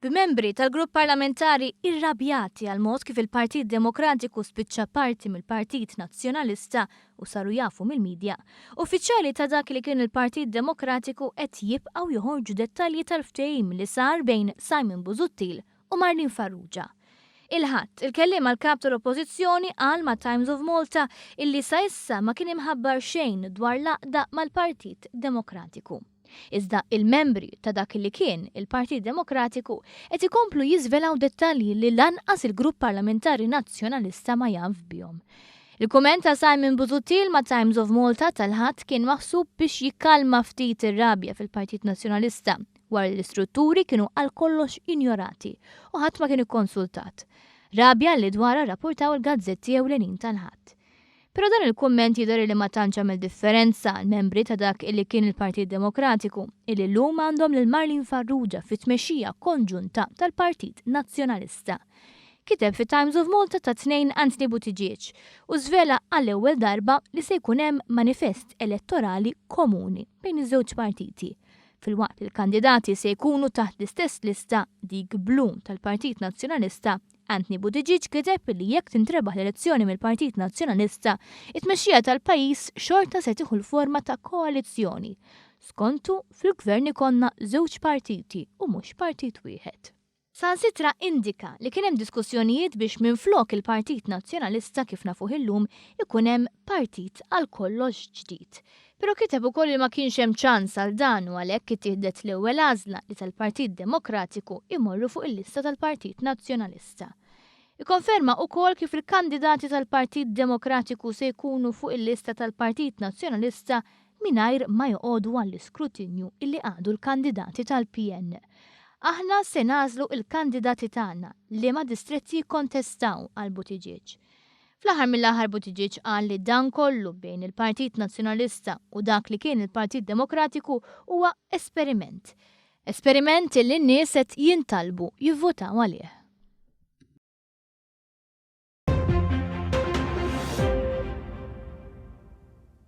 B'membri tal-grupp parlamentari irrabjati għall-mod kif il-Partit Demokratiku spiċċa parti mill-Partit Nazzjonalista u saru jafu mill-midja, uffiċjali ta' dak li kien il-Partit Demokratiku qed jibqgħu joħorġu dettalji tal-ftehim li sar bejn Simon Busuttil u Marlene Farrugia. Il-Ħadd, il-kelliem għall-Kap tal-Oppożizzjoni qal ma' Times of Malta illi sa issa ma kien imħabbar xejn dwar l-għaqda mal-Partit Demokratiku. Iżda il-membri ta' dak li kien il-Partit Demokratiku qed ikomplu jiżvelaw dettalji li lanqas il-Grupp Parlamentari Nazzjonalista ma jaf bihom. Il-kumment ta' Simon Busuttil ma' Times of Malta tal-Ħadd kien maħsub biex jikkalma ftit ir-rabja fil-Partit Nazzjonalista wara li l-istrutturi kienu għal kollox injorati u ħadd ma kien ikkonsultat. Rabja li dwarha rrappurtaw il-gazzetti ewlenin tal-Ħadd. Però dan il-kumment jidher illi ma tantx għamel differenza għall-membri ta' dak illi kien il-Partit Demokratiku, illi llum għandhom lil Marlene Farrugia fit-tmexxija konġunta tal-Partit Nazzjonalista. Kiteb fit-Times of Malta tat-Tnejn Anthony Buttigieg u żvela għall-ewwel darba li se jkun hemm manifest elettorali komuni bejn iż-żewġ partiti, filwaqt li l-kandidati se jkunu taħt l-istess lista, dik blu tal-Partit Nazzjonalista. Anthony Buttigieg kiteb li jekk tintrebaħ l-elezzjoni mill-Partit Nazzjonalista, it-tmexxija tal-pajjiż xorta se tieħu l-forma ta' koalizzjoni. Skontu, fil-Gvern ikollna żewġ partiti u mhux partit wieħed. Saħansitra indika li kien hemm diskussjonijiet biex minflok il-Partit Nazzjonalista kif nafuh illum ikun hemm partit għal kollox ġdid. Però kiteb ukoll li ma kienx hemm ċans għal dan u għalhekk ittieħdet l-ewwel għażla li tal-Partit Demokratiku jmorru fuq il-lista tal-Partit Nazzjonalista. Ikkonferma ukoll kif il-kandidati tal-Partit Demokratiku se jkunu fuq il-lista tal-Partit Nazzjonalista mingħajr ma joqogħdu għall-iskrutinju illi qagħdu l-kandidati tal-PN. Aħna se nagħżlu l-kandidati tagħna liema distretti jikkontestaw, qal Buttigieg. Fl-aħħar mill-aħħar Buttigieg qal li dan kollu bejn il-Partit Nazzjonalista u dak li kien il-Partit Demokratiku huwa esperiment. Esperiment li n-nies qed jintalbu jivvutaw għalih.